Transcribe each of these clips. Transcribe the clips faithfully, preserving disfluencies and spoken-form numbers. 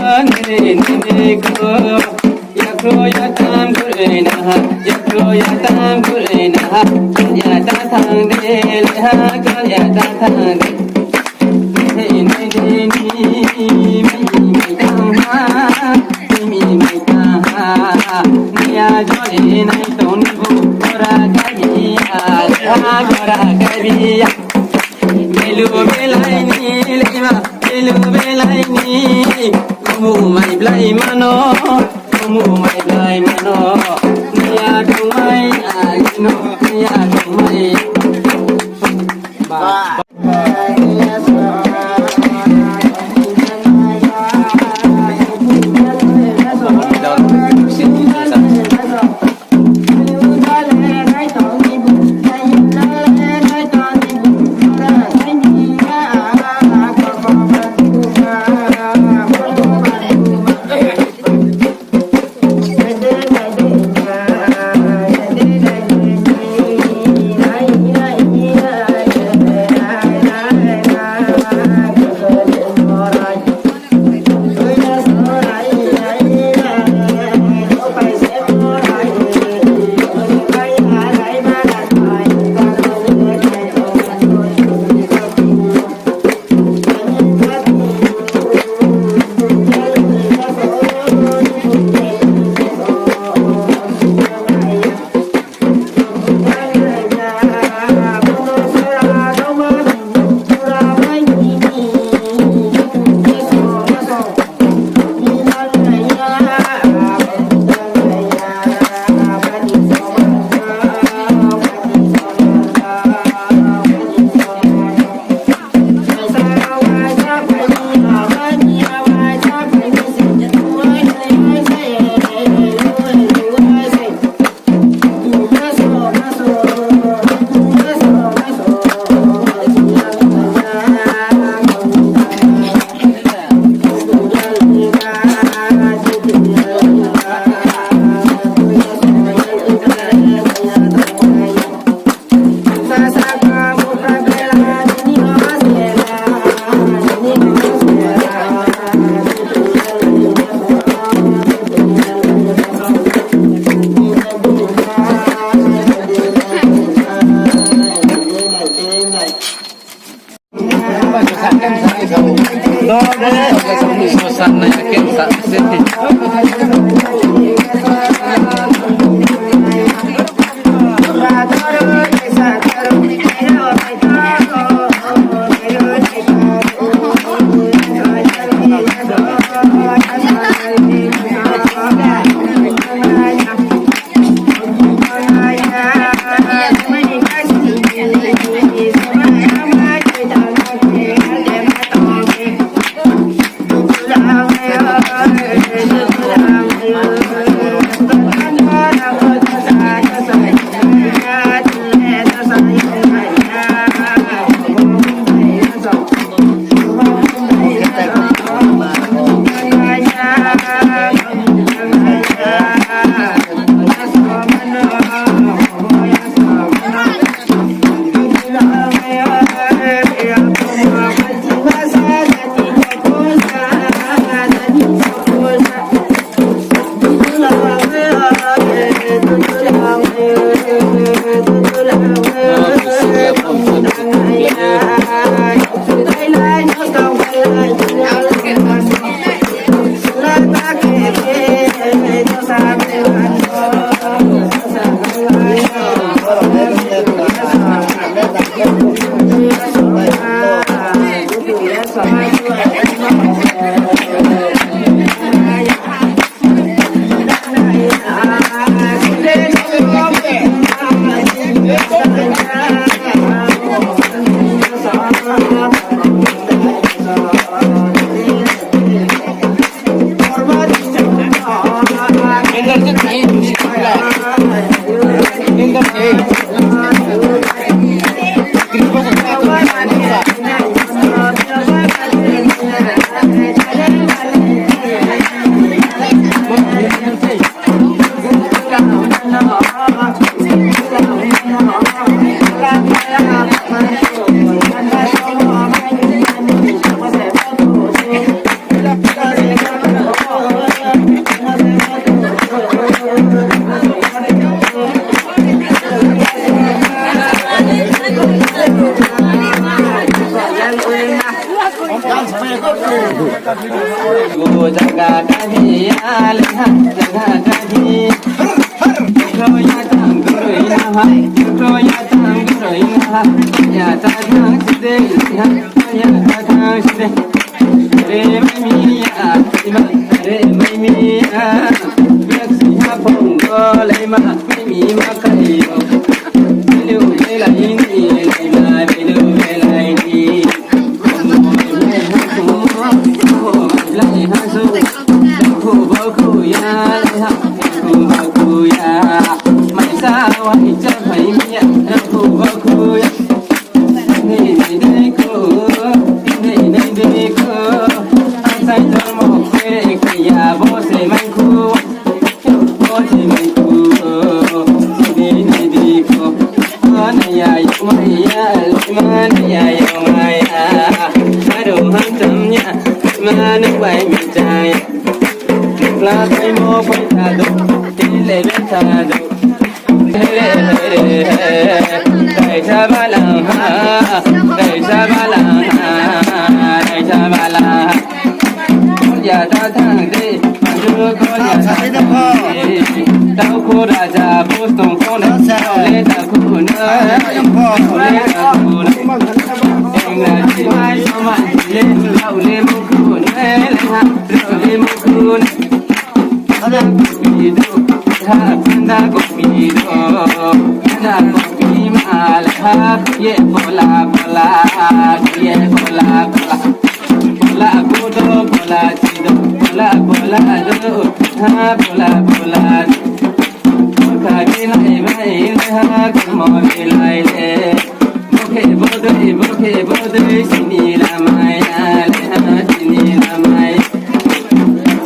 Nini, nini ko, yakro yatam gurui naha, yakro yatam gurui naha, ya ta thang de le ha, ya ta thang de. Nini, nini, mi, mi, mi, tang ha, mi, mi, mi, tang ha, ya jo le nai tong ni bu, gora kai bi ya, gora kai bi ya. Belu belai ni lema, belu belai ni, kumu mai blai mano, kumu mai blai mano, naya tongmai alino, naya tongmai. Ba.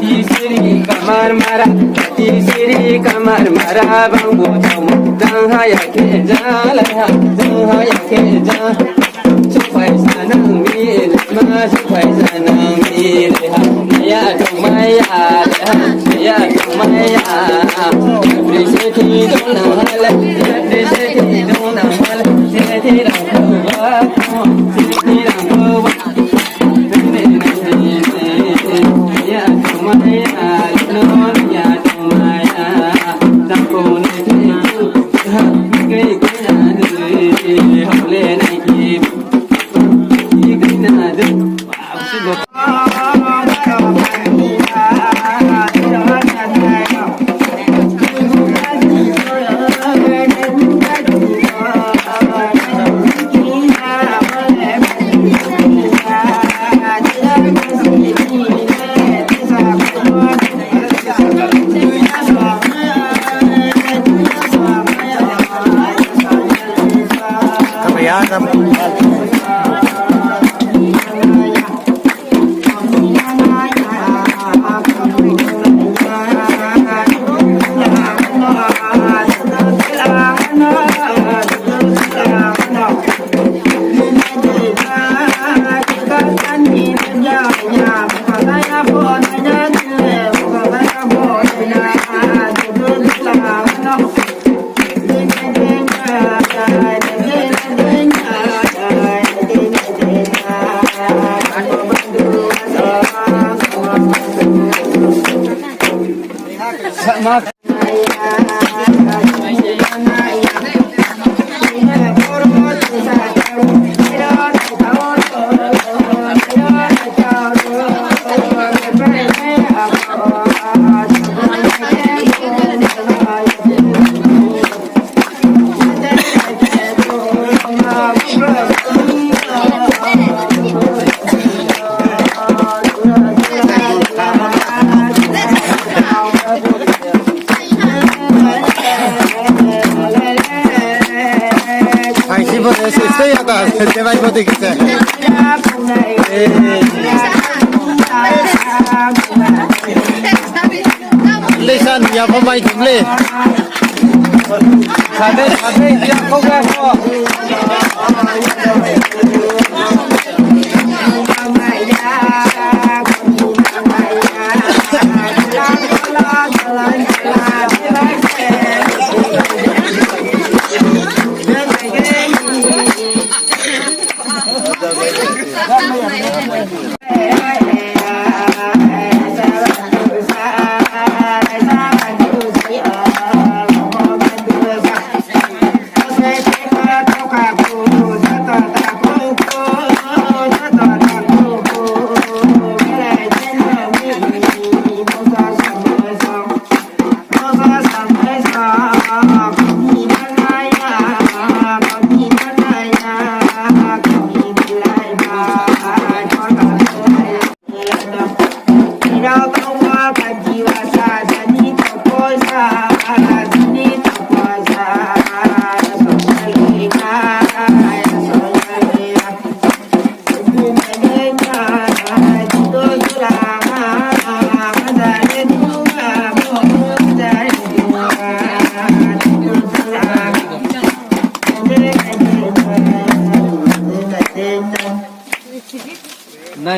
Tisiri kamar mara, tisiri kamar mara, bang bo tau, dang ha ya khe ja, lai ha, dang ha ya khe ja. Supai sa nang mi, ma supai sa nang mi, lai ha, ya tong mai ya, lai ha, ya tong mai ya. Pri se ti dong nang ha lai, pri se ti dong nang ha lai, se ti dong nang ha lai, se ti dong nang ha lai. Ai, si bo, si, si, ya ta, se, se bai bo de kisa. Eh. Lesan ya bo mai tum le. Sade, sade, ya ko ga ko.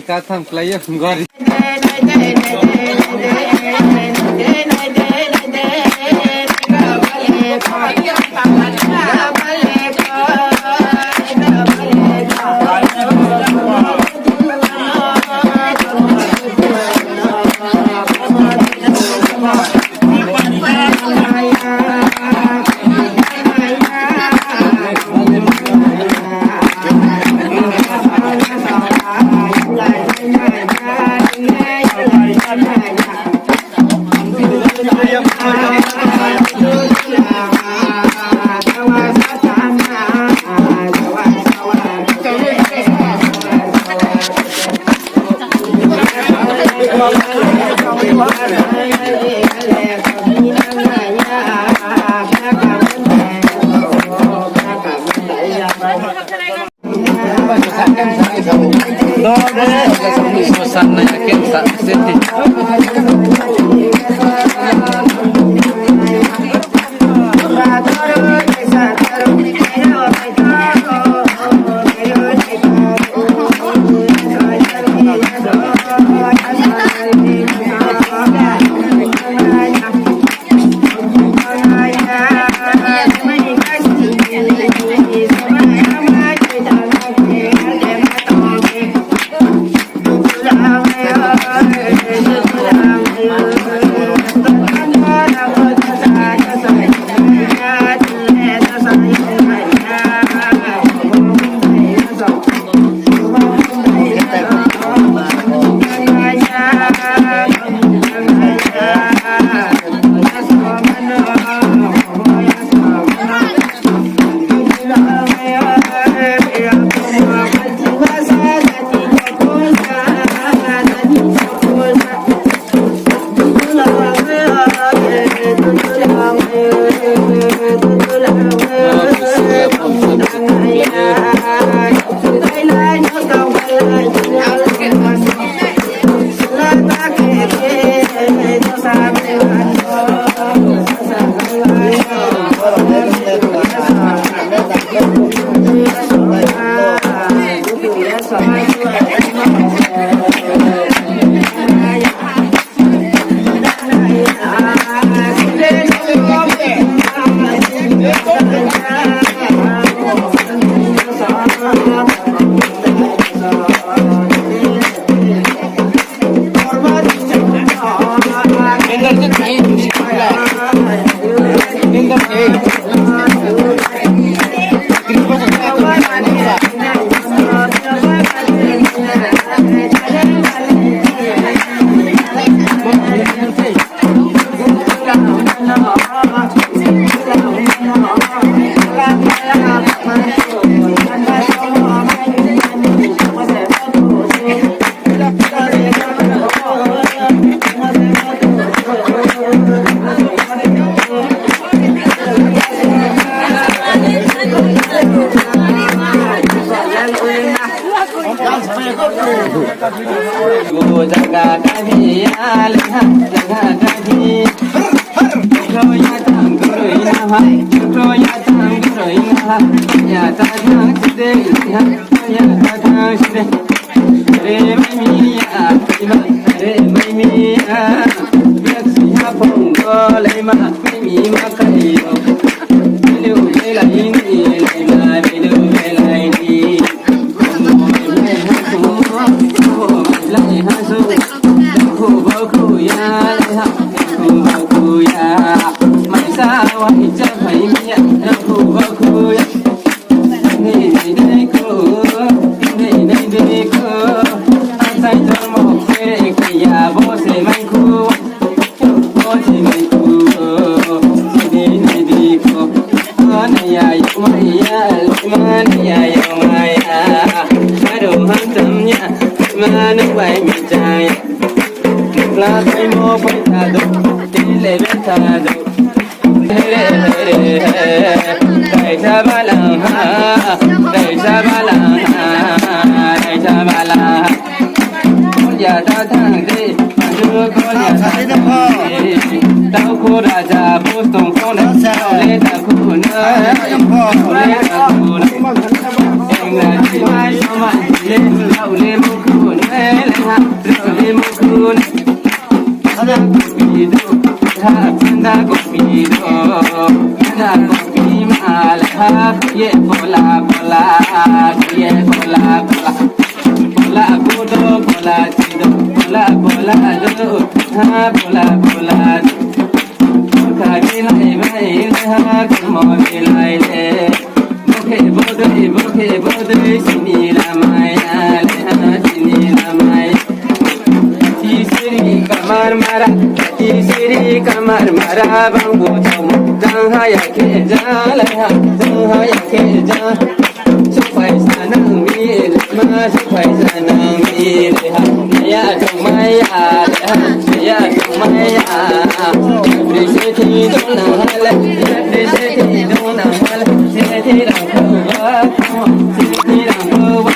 Katham klái yo gari. Kamar mara, tisiri kamar mara, bang bo tau, jang haya khe, jang lai ha, jang haya khe, jang. Supai sanang mi le ma, supai sanang mi le ha, ya tong maya le ha, ya tong maya. Pri se thi dong na ha le, pri se thi dong na ha le, se thi rang ko wa, se thi rang ko wa.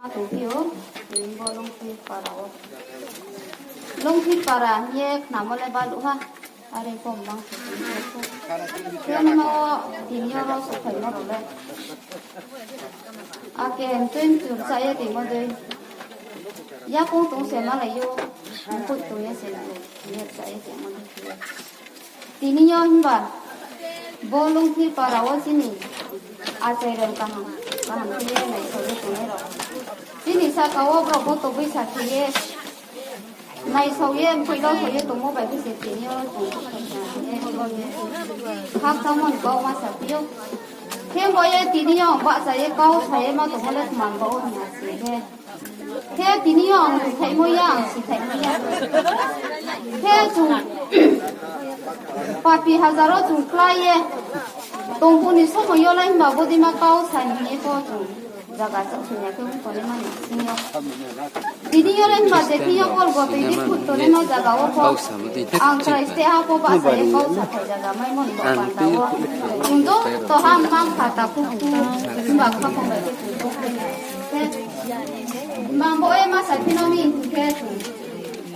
Ma tongphi ou, bo Longphir para wo. Longphir para hing ye khnamo le baluh ha. Are kom bang se tini yo pho. Khe nma wo tini yo rao souhphaimo rao le. Ake mtui mtur cha ye tongmo dei. Yakoung tong se malai ou. Mkoih tong ye se mtui ye cha ye tongmo dei. Tini yo himba bo Longphir para wo chini achai rao kaham, kaham khe ye naisao ye tongnai rao. Chini sahka wo brao bo toboi sa khe ye naisao ye mkoih rao sao ye tongmo bai khe se tini yo chung khakchangmo ni kau ma saphi ou. Khe bo ye tini yo bahcha ye kau sa ye ma tongmo le tma ba wo hing ya sing khe. Khe tini yo ang thaimo ya, ang si thaimo ya. Khe chung papi hazar wo chung klái ye tongphuh ni somoi yo le himba bodeima kau sa ni hing ye pho chung zaga chouh sing ya khe ong tongnai mani sing yo. Tini yo le himba je thing yo kol bo tui di phut tongnai ma zaga wo pho. Ang chrai steh ha pho bahcha ye kau sa thai zaga maimo ni bo panda wo. Chung joto ha mma mpha takhu khu himba khaphang bai khe chung tong khe. Mma bo ye ma sa phi no mi hing khe chung.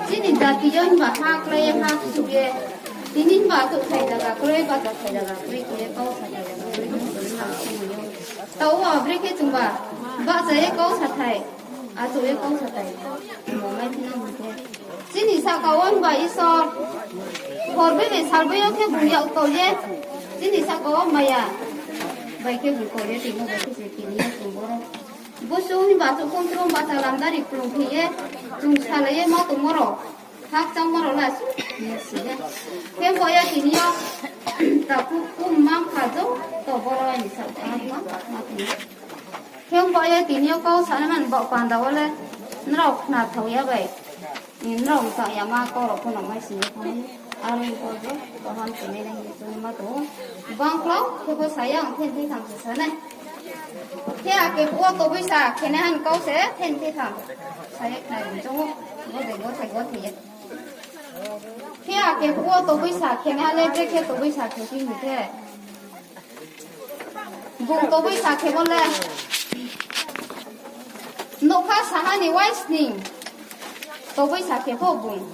Chini jati yo himba ha klái ye ha ksuh ye. Tini himba achouhthai zaga kroi, bahchathai zaga kroi khe ye kau sathai zaga kroi khe ye tong ou. Taoh wo brekhe chungba bahcha ye kau sathai, achouh ye kau sathai. Bo mai phi nang hing khe. Chini sahka wo himba Isor horbai bai salbai yo khe bung yak tau ye. Chini sahka wo maya bai khe bung kau ye tongmo bai khe se tini yo chung boro. Busu himba achouh kongtrom bahcha lamdari krung khe ye chung salai ye ma tongmo rao. Khakchangmo rao la su ni si ye. Khe bo ye tini yo takhu khu mma mpha joto boro ni sa ma ma tong ou. Khe bo ye tini yo kau sanai mani bo panda wo le nrao khna thao ya bai. Nrao mtang ya ma kau rao pho no mai sing ye thanng ou. Are pho joto ham tongnai nai hing ye chung ma tong ou. Bang klau khe bo sa ya ang then thai tham se sa nai. Khe ake phuh wo toboi sa khenaiha ni kau se then thai tham sa ye khnari choung ou. Bodei gothai gothai ye. Khe ake phuh wo toboi sa khenaiha le brekhe toboi sa khe phi hing khe. Bung toboi sa khemo le nougkha saha ni uaisning toboi sa khe pho bung.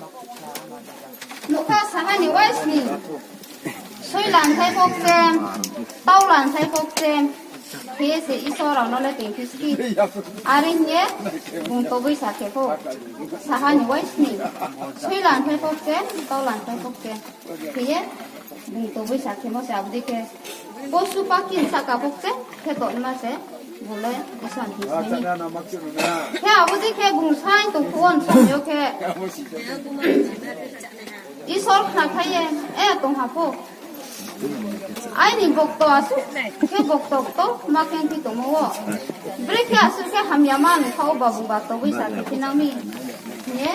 Nougkha saha ni uaisning soilan thai pho kchem, taulan thai pho kchem khe se Isor rao no le tengphi si. Are hing ye bung toboi sa khe pho saha ni uaisning soilan thai pho kchem, taulan thai pho kchem khe ye bung toboi sa khemo se abo dei khe posu pakhi ni sahka pho kchem khe tongnaima se bung le Isor ni hing sai ni. Khe abo dei khe bung saing tong phuh wo ni somoi yo khe Isor khna khai ye, e tong ha pho. Aini bokto asuh khe bokto ktor ma khe ongphi tongmo wo. Brekhe asuh khe hamya ma nung kha ou ba bung ba toboi sa khe phi nang mi hing ye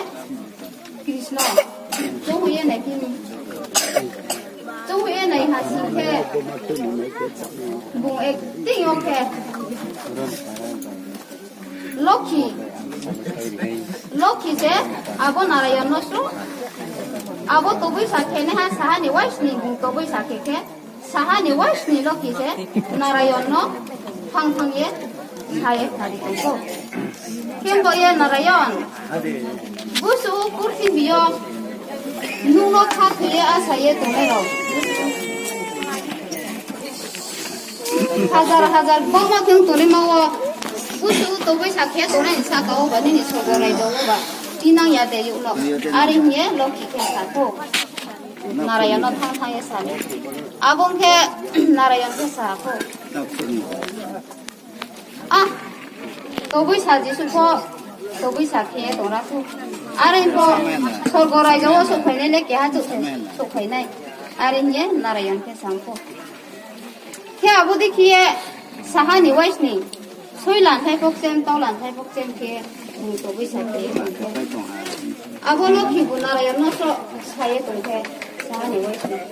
Krishno chounghoih ye naiphi mi. Chounghoih ye naiha sing khe bung acting yo khe Lokhi, Lokhi se abo Narayon no sroh, abo toboi sa khenaiha saha ni uaisning bung toboi sa khe khe, saha ni uaisning Lokhi se Narayon no thang thang ye sa ye khnari tong ou. Khe bo ye Narayon, busu purthimbi yo nung no khathoi ye asa ye tongnai rao, hazar hazar bangma khe ong tongnaima wo, busu toboisa khe tongnai ni sahka wo ba nini sorgo raijo wo ba tinang ya de youh no, are hing ye Lokhi khe sa khou. Narayon no thanng thanng ye sa di. Abo ong khe Narayon khe sa khou, A, toboisa Jisu pho toboisa khe ye tongra khou. Are pho sorgo raijo wo souhphainai le keha chouh se souhphai nai. Are hing ye Narayon khe sa khou. Khe abo dei khe ye saha ni waisning, soilanthai pho kchem, taulanthai pho kchem khe, toboisa khe ye tong khe, abo Lokhi bu Narayon no sroh sa ye tong khe, saha ni waisning.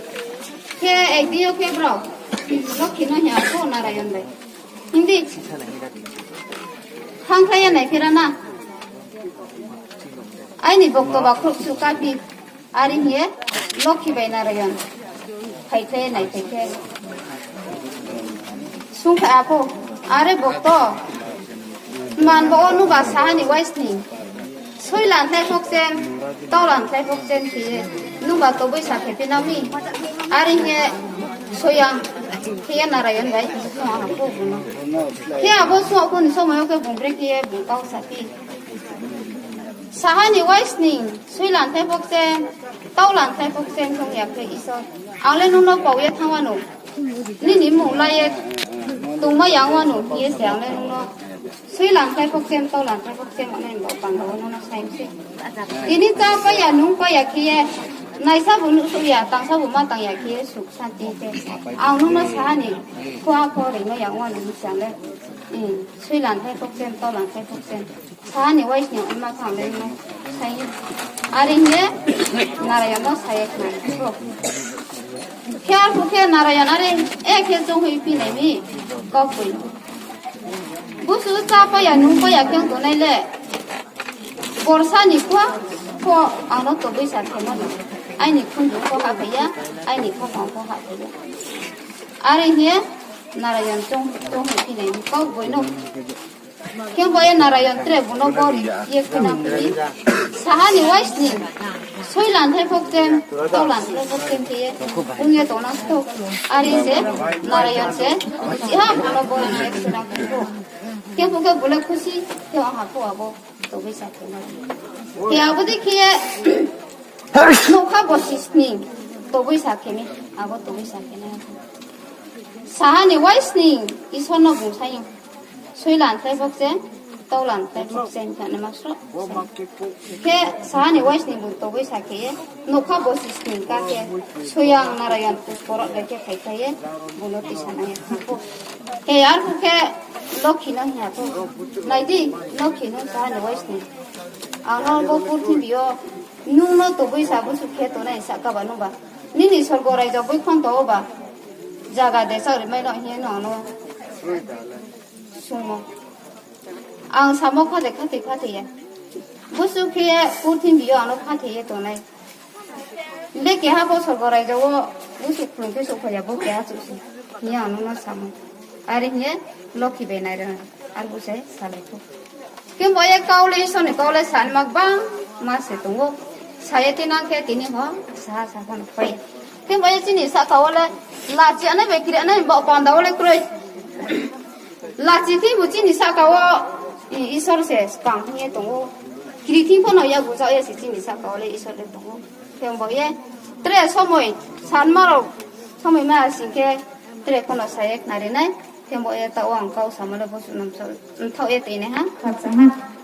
Khe ekdin yo khe brao Lokhi no hing ya khou Narayon bai, Hing di, thanngkhlai ye naiphi ra na, aini bokto ba khrouhsuh kaphi. Are hing ye Lokhi bai Narayon phaikhlai ye naiphai khe swunngkhlai ha khou, Are bokto, tma ni bo wo nungba saha ni waisning, soilanthai pho kchem, taulanthai pho kchem khe ye nungba toboisa khe phi nang mi? Are hing ye soyang khe ye Narayon bai swunng ha khou bung no. Khe abo swunng pho ni somoi yo khe bung brekhe ye bung kau saphi, Saha ni waisning, soilanthai pho kchem, taulanthai pho kchem khe ong ya khe Isor, ang le nung no pao ye thanng wanou, nini mmung la ye tongmai ya ong wanou hing ye se ang le nung no soilanthai pho kchem, taulanthai pho kchem ong nai ni baoh panda wo nung no saing se. Tini chá pai ya, nung pai ya khe ye, naisa bu nuhsouh ya, tangsa bu ma tang ya khe ye suk santi khe, ang nung no saha ni khuha pho rimai ya ong wanou hing se ang le, soilanthai pho kchem, taulanthai pho kchem, saha ni waisning ongma khe ang le nung no saing. Are hing ye Narayon no sa ye khna. Khe arphuh khe Narayon are, e khe chounghoih phi nai mi, kaupoi. Busu chá pai ya, nung pai ya khe ong tongnai le, borsa ni khuha pho ang no toboisa khe ma no, aini khunju pho hahphai ya, aini khaphang pho hahphai ya. Are hing ye Narayon choung, chounghoih phi nai mi, kaupoi no. Khe bo ye Narayon tre bung no bori ye khuinang phi, saha ni waisning, soilanthai pho kchem, taulanthai pho kchem khe ye ong ye tongnang sto. Are se Narayon se, chiha bung no bori ye khuinang phi ou. Khe bung khe bung le khusi khe ong ha khou abo toboisa khe nai. Khe abo dei khe ye nougkha bosi sning toboisa khe mi, abo toboisa khe nai. Saha ni waisning Isor no bung saing ou, soilanthai pho kchem, taulanthai pho kchem khe naima sroh. Khe saha ni waisning bung toboisa khe ye, nougkha bosi sning ka khe, soyang Narayon pusporo bai khe phaikhlai ye, bung no tisanai ye thanng khou. Khe arphuh khe Lokhi no hing ya khou, Nai di, Lokhi, nung saha ni waisning, ang no bo purthimbi yo nung no toboisa busu khe tongnai sahka ba nungba, nini sorgo raijo boikhonto wo ba zaga de chaohrimai no hing ye nung ang no swunngmo. Ang samo kha de khathoi khathoi ya. Busu khe purthimbi yo ang no khathoi ye tongnai. Le keha pho sorgo raijo wo busu khlum khe souhphai ya, bo keha chouh se hing ye ang nung no samo. Are hing ye Lokhi bai Narayon arphuh se salai khou. Khe bo ye kau le Isor ni kau le sanma gbangma se tong ou. Sa ye tinang khe tini ho saha sa pho no phai. Khe bo ye chini sahka wo le lachi anai bai kri anai baoh panda wo le kroi. Lachi thingbu chini sahka wo Isor se skang hing ye tong ou. Kri thing pho no yakgu zag ye se chini sahka wo le Isor le tong ou. Khe bo ye tre somoi sanma rao somoi ma sing khe tre pho no sa ye khnari nai. Khe bo ye taoh wo ang kau samo le bo mthaoh ye toi nai ha, khakchang ha.